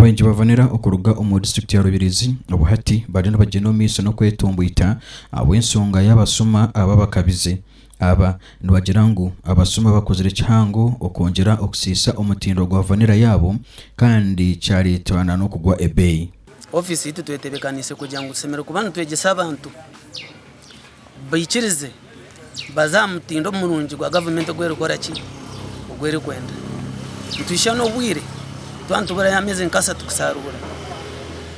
Abahingi ba vanilla okuruga omu disiturikiti ya Rubirizi obu hati bariyo nibagyenda omu maisho n'okwetomboita ahabw'enshonga y'abashuma aba abakabize. Aba nibagira ngu abashuma bakozire kihango okwongyera okusiisa omutindo gwa vanilla yaabo kandi kyareetwa n'okugwa ebeeyi. Ofiisi yaitu twetebekaniise kugira ngu tushemereire kuba nitwegyesa abantu baikirize baze aha mutindo murungi gwa gavumenti ogu erikukora ki? Ogu erikwenda. Nituhitsya n'obwire twaba nituburayo ameezi nk'ashatu kusharuura,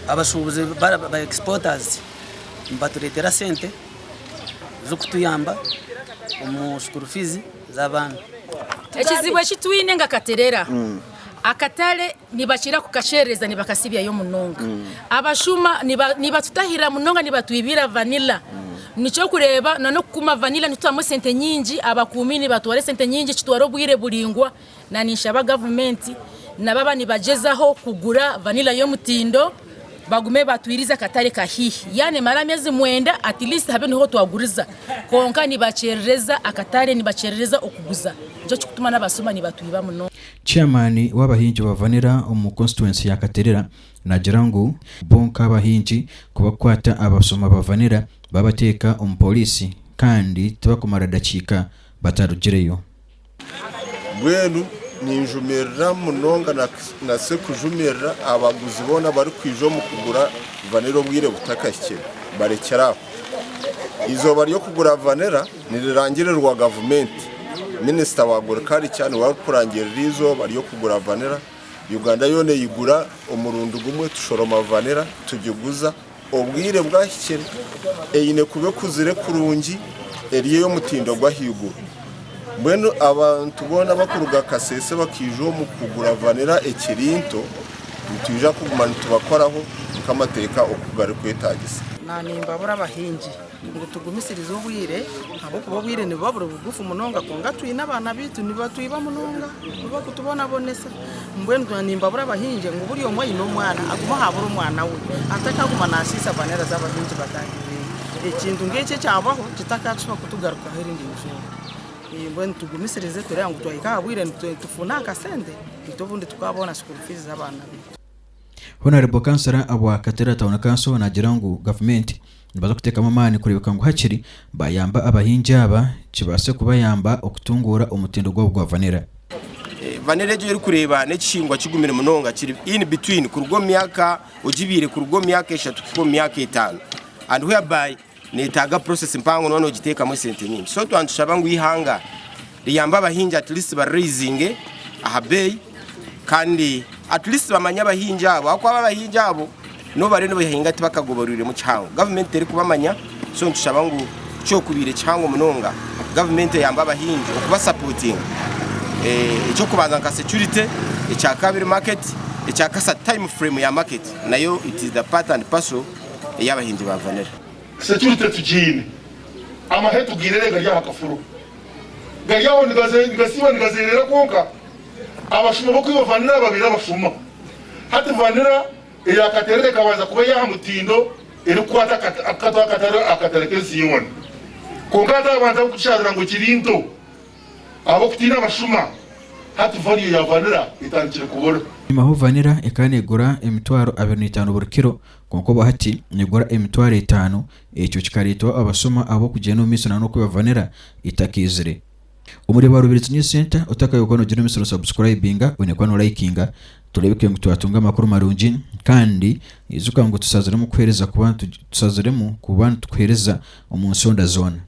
abashuubuzi ba exporters nibatureetera sente z'okutuyamba omu school fees z'abaana. Ekizibu eki twine nka Katerera, akatare nibakira kukasherereza nibakasibyayo munonga. Abashuma nibatutahirira munonga nibatwibira vanilla. Nikyo orikureeba n'okukuma vanilla nitutamu esente nyingi, abakuumi nibatwara esente nyingi kitwara obwire buraingwa. Naninshaba gavumenti na baaba nibagyezaho kugura vanilla y'omutindo bagume batwirize akatare kahaihi. Yaaba nemara ameezi mwenda at least habe niho twaguriza kwonka nibakyerereza akatare, nibakyerereza okuguza nikyo kirikutuma n'abasuma nibatwiba munonga. Chairman w'abahingi ba vanilla omu constituency ya Katerera naagira ngu bo nk'abahingi kubakukwata abasuma ba vanilla babateeka omu pooriisi kandi tibakumara dakiika batarugireyo. Mbwenu ninjumirira munonga na sekujumirira abaguzi boona abarikwija omu kugura vanilla obwire butakahikire barekyere aho. Eizooba ry'okugura vanilla nirirangirirwa gavumenti. Minisita wa agurikarica niwe arikurangirira eizooba ry'okugura vanilla. Uganda yoona eyigura omurundi gumwe tushoroma vanilla tugiguza. Obwire bwahikire, eine kuba ekuzire kurungi eri ey'omutindo gw'ahaiguru. Mbwenu abantu boona abarikuruga Kasese bakaija omu kugura vanilla ekiri nto, nitwija kuguma nitubakoraho nk'amateeka oku garikwetaagisa. Nimbabura abahingi ngu tugumisirize obwire ahabw'okuba obwire nibuba buri bugufu munonga kwonka twine abaana baitu nibatwiba munonga nibakutubonabonesa mbwenu nimbabura abahingi ngu buri omwe aine omwana agume ahabure omwana we atakaguma nasiisa vanilla z'abahingi bataahi be ekintu nk'ekyo ekyabaho kitakashuba kutugarukaho erindi izooba mbwenu tugumisirize tureebe ngu twahika aha bwire tufune akasente itwe obundi tukabona school fees z'abaana baitu. Honarebo Kansara wa Katera Town Council naagira ngu gavumenti nibaza kuteekamu amaani kureebeka ngu hakiri bayamba abahingi aba kibaase kubayamba okutunguura omutindo gwabo gwa vanilla. Vanilla egi orikureeba n'ekihingwa kigumire munonga kiri in between kuruga omu myaka ogibiire kuruga omu myaka eshatu kuhika omu myaka etaano and whereby neetaaga process mpango nooba noogiteekamu esente nyingi so twaba nitushaba ngu eihanga riyambe abahingi at least baraizinge aha beeyi kandi at least bamanye abahingi abo ahabw'okuba abahingi abo n'obu bariyo nibahinga tibakagoborwiremu kihango gavumenti terikubamanya so nitushaba ngu kukyokubaire kihango munonga gavumenti eyambe abahingi okubasapotinga eky'okubanza nka security ekyakabiri market ekyakasatu time frame ya market nayo it is the part and parcel ey'abahingi ba vanilla. Security tugiine, amahe tugaine gari aha kafuro, gari aho nigasiiba nigazeereera kwonka abashuma b'okwiba vanilla babaire abashuma. Hati vanilla eya Katerera ekabanza kuba ey'aha mutindo erikukwata akatare akatare k'ensi yoona. Kwonka hati abantu abarikugisharura ngu ekiri nto ahabw'okutiina abashuma, hati value ya vanilla etandikire kubura. Enyimaho vanilla ekaba negura emitwaro 25 buri kiro Kwonka obu hati negura 5000, ekyo kikareetwaho abashuma ahabw'okugyenda omu maisho n'okwiba vanilla etakaizire. Omuri ba Rubirizi News Centre, otakayoba kuba nogyenda omu maisho nosabusikurayibinga, oine kuba nolayikinga tureebeke ngu twatunga amakuru marungi kandi ijuka ngu tushaziremu kuheereza kuba tushaziremu kuba nitukuheereza omu nshonda zoona.